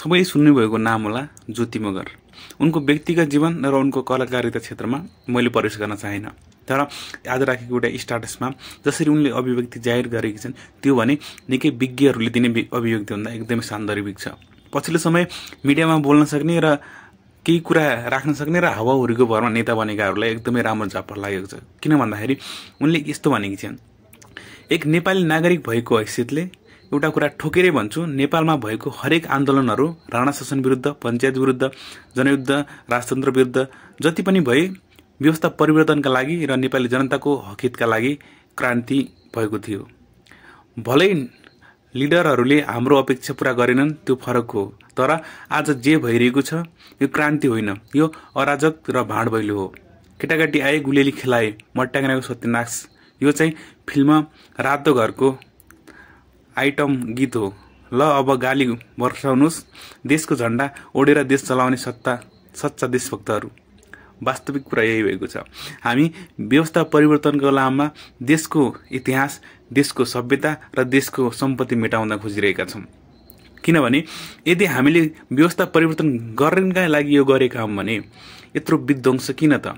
सबैले सुन्नुभएको नाम होला ज्योति मगर। उनको व्यक्तिगत जीवन र उनको कलाकारिता क्षेत्रमा मैले प्रवेश गर्न चाहेन, तर आज राखेको एउटा स्टाटसमा जसरी उनले अभिव्यक्ति जाहेर गरेकी छन् त्यो भने निकै विज्ञहरूले दिने अभिव्यक्ति भन्दा एकदमै सान्दर्भिक छ। पछिल्लो समय मिडियामा बोल्न सक्ने र केही कुरा राख्न सक्ने र हावाहुरीको भरमा नेता बनेकाहरूलाई एकदमै राम्रो झापड लागेको छ। किन भन्दाखेरि उनले यस्तो भनेकी छिन्, एक नेपाली नागरिक भएको हैसियतले एउटा कुरा ठोकेरै भन्छु, नेपालमा भएको हरेक आन्दोलनहरू राणा शासन विरुद्ध, पञ्चायत विरुद्ध, जनयुद्ध, राजतन्त्र विरुद्ध जति पनि भए व्यवस्था परिवर्तनका लागि र नेपाली जनताको हकहितका लागि क्रान्ति भएको थियो। भलै लिडरहरूले हाम्रो अपेक्षा पूरा गरेनन्, त्यो फरक हो, तर आज जे भइरहेको छ यो क्रान्ति होइन, यो अराजक र भाँडभैलो हो। केटाकेटी आए, गुलेली खेलाए, मट्याङ्ग्राको सत्यनाश, यो चाहिँ फिल्म रातो घरको आइटम गीत हो। ल अब गाली वर्षाउनुहोस् देशको झण्डा ओढेर देश चलाउने सच्चा देशभक्तहरू। वास्तविक कुरा यही भएको छ। हामी व्यवस्था परिवर्तनको नाममा देशको इतिहास, देशको सभ्यता र देशको सम्पत्ति मेटाउन खोजिरहेका छौँ। किनभने यदि हामीले व्यवस्था परिवर्तन गर्नका लागि यो गरेका हौँ भने यत्रो विध्वंस किन त?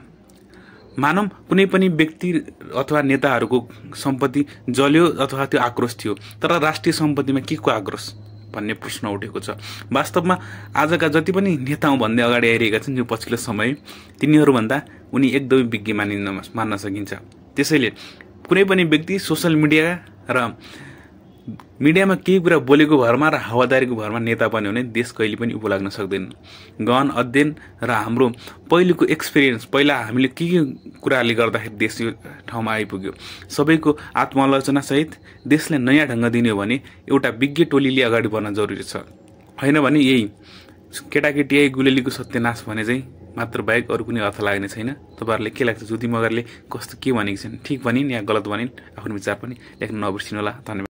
मानव कुनै पनि व्यक्ति अथवा नेताहरूको सम्पत्ति जल्यो अथवा त्यो आक्रोश थियो, तर राष्ट्रिय सम्पत्तिमा के को आक्रोश भन्ने प्रश्न उठेको छ। वास्तवमा आजका जति पनि नेता भन्दै अगाडि आइरहेका छन् यो पछिल्लो समय, तिनीहरूभन्दा उनी एकदमै विज्ञ मान्न सकिन्छ। त्यसैले कुनै पनि व्यक्ति सोसल मिडिया र मिडियामा केही कुरा बोलेको भरमा र हावादारीको भरमा नेता बन्यो भने देश कहिले पनि उभो लाग्न सक्दैन। गहन अध्ययन र हाम्रो पहिलेको एक्सपिरियन्स, पहिला हामीले के कुराले गर्दाखेरि देश यो ठाउँमा आइपुग्यो, सबैको आत्मालोचनासहित देशलाई नयाँ ढङ्ग दिने हो भने एउटा विज्ञ टोलीले अगाडि बढ्न जरुरी छ। होइन भने यही केटाकेटी आइ गुलेलीको सत्यनाश भने चाहिँ मात्र बाहेक अरू कुनै अर्थ लाग्ने छैन। तपाईँहरूलाई के लाग्छ? ज्योति मगरले कस्तो के भनेकी छन्? ठिक भनिन् या गलत भनिन्? आफ्नो विचार पनि लेख्न नबिर्सिनु होला। धन्यवाद।